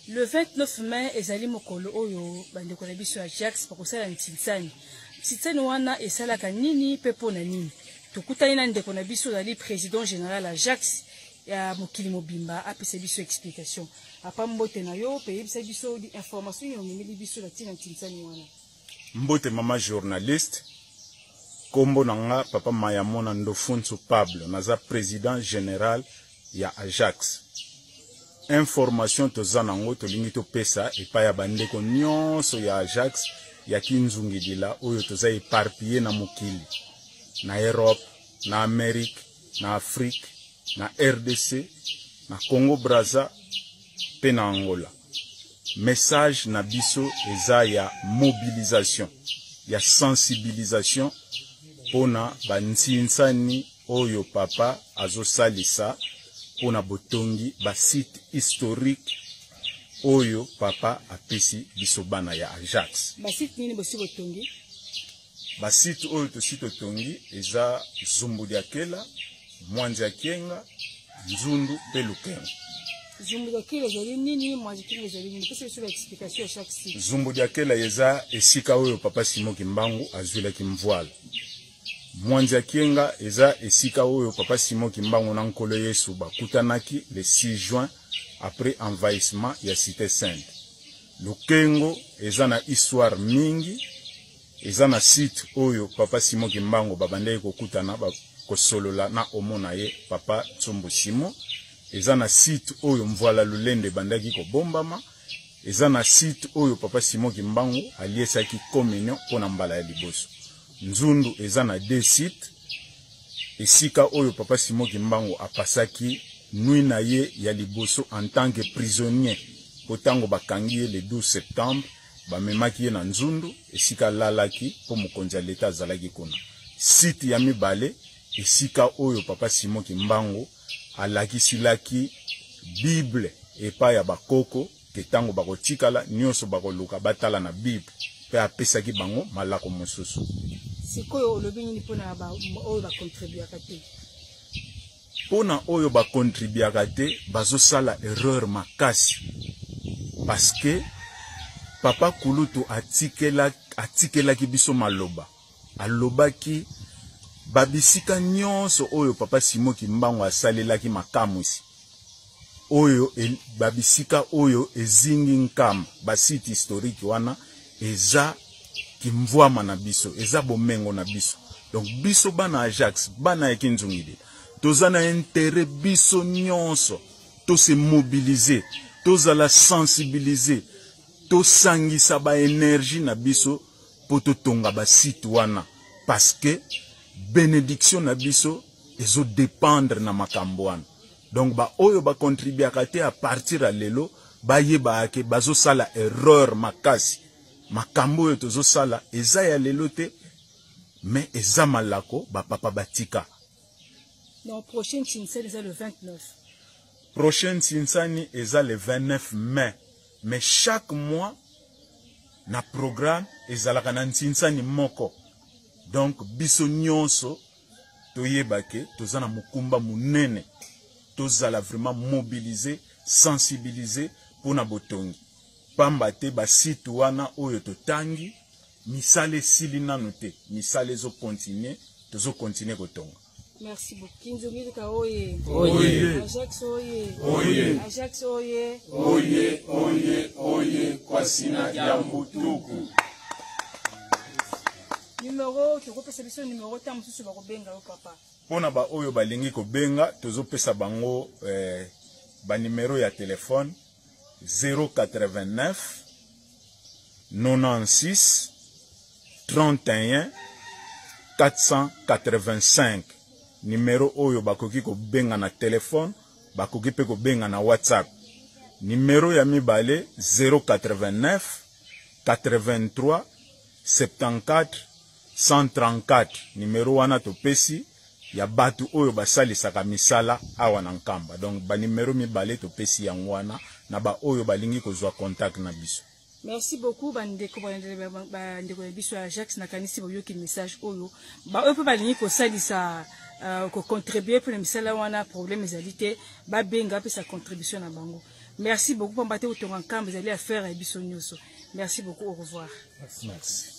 Le 29 mai ezali mokolo oyo bandeko na biso ya Ajax bakosala ntinsani. Ntinsani wana esalaka nini mpe mpo na nini? Tokutani na ndeko na biso ozali président général Ajax ya mokili mobimba apesa biso explication. Apa mbote na yo mpe yebisa biso information nini omemeli biso na ntina ntinsani wana. Mbote mama journaliste, kombo na nga papa Mayamona Ndofunsu Pablo, naza president general ya Ajax. Information toza nango tolingi topesa epai ya bandeko nyonso ya Ajax ya Kinzungidila oyo toza eparpille na mokili, na Europe, na Amerique, na Afrique, na RDC, na Congo Brazza mpe na Angola. Message na biso eza ya mobilisation, ya sensibilisation pona ba ntsinsani oyo papa azosalisa pona botongi ba site historique oyo papa apesi biso bana ya Ajax. Ba site nini bosi botongi? Ba site oyo tosi totongi eza Zumbu dia Kela, Mwanzi ya Kienga, Nzundu pe Lukengo. Zumbu dia Kela ezali nini? Mwanzi Kienga ezali nini? Pesa biso ba explication ya chaque site. Zumbu dia Kela eza esika oyo papa Simon Kimbangu azwilaki mvuala. Mwanzi ya Kienga eza esika oyo papa Simon Kimbangu na Nkolo Yesu bakutanaki le 6 juin après envahissement ya Cité Sainte. Lukengo eza na histoire mingi, eza na site oyo papa Simon Kimbangu babandaki kokutana ba kosolola na omo na ye papa Tsombo Simon, eza na site oyo Mvuala Lulendo ebandaki kobombama, eza na site oyo papa Simon Kimbangu aliesaki communion mpo na mbala ya liboso. Nzundu eza na deux sites, esika oyo papa Simon Kimbangu apasaki nuit na ye ya liboso en tant que prisonnier po tango bakangi ye le 12 septembre bamemaki ye na Nzundu esika alalaki po mokonzi ya leta azalaki kuna. Site ya mibale esika oyo papa Simon Kimbangu alakisilaki Bible epai ya bakoko ke tango bakotikala nionso bakoluka batala na Bible pe apesaki bango malako mosusu. Sikoyo olobi nini pona ba oyo ba contribuaka te? Pona oyo ba contribuaka te bazosala erreur makasi parce que papa kulutu atikela atikelaki biso maloba alobaki ba bisika nionso oyo papa Simon Kimbangu asalelaki makamwisi oyo e, ba bisika oyo ezingi Nkamba, ba site historique wana eza kimvuama na biso, eza bomengo na biso. Donc biso bana Ajax, bana ya Kinzungidila, toza na intérêt biso nyonso to se mobiliser, tozala sensibiliser, tosangisa ba énergie na biso po totonga ba site wana parce que benediction na biso ezo dépendre na makambo wana. Donc ba oyo ba contribuaka te à partir ya lelo bayebaka ke bazosala erreur makasi. Makambo oyo tozosala eza ya lelo te mais eza malako ba papa batika. Donc prochaine Tsinsani eza le 29. Prochaine Tsinsani eza le 29 mai mais chaque mois na programme ezalaka na Ntsinsani moko. Donc biso nyonso toyeba ke toza na mokumba monene, tozala vraiment mobilise, sensibilise mpo na botongi, pamba te ba site wana oyo totangi misala esili nanu te, misala ezo continuer, tozo continuer kotonga. Merci beaucoup. Kinzungilika oye. Oye. Ajax oye. Oye. Ajax oye. Oye, oye, oye, kwa sina ya mbutuku. Numero, tokopesa biso numero ntango mosusu bakobenga yo papa. Mpo na baoyo balingi kobenga, tozopesa bango eh, banimero ya telefone 089 96 31 485 nimero oyo bakoki kobenga na telefone, bakoki mpe kobenga na WhatsApp. Nimero ya mibale 089 83 74 134 numero wana topesi ya batu oyo basalisaka misala awa na Nkamba. Donc ba numero mibale topesi yango wana na ba oyo balingi kozwa contact na biso. Merci beaucoup bandeko bandeko na biso ya Ajax, nakanisi boyoki message oyo. Ba oyo mpe balingi kosalisa euh, kocontribue mpo na misala wana, problème ezali te, babenga bapesa contribution na bango. Merci beaucoup, pamba te kotonga Nkamba ezali affaire ya biso nyonso. Merci beaucoup, au revoir. Merci.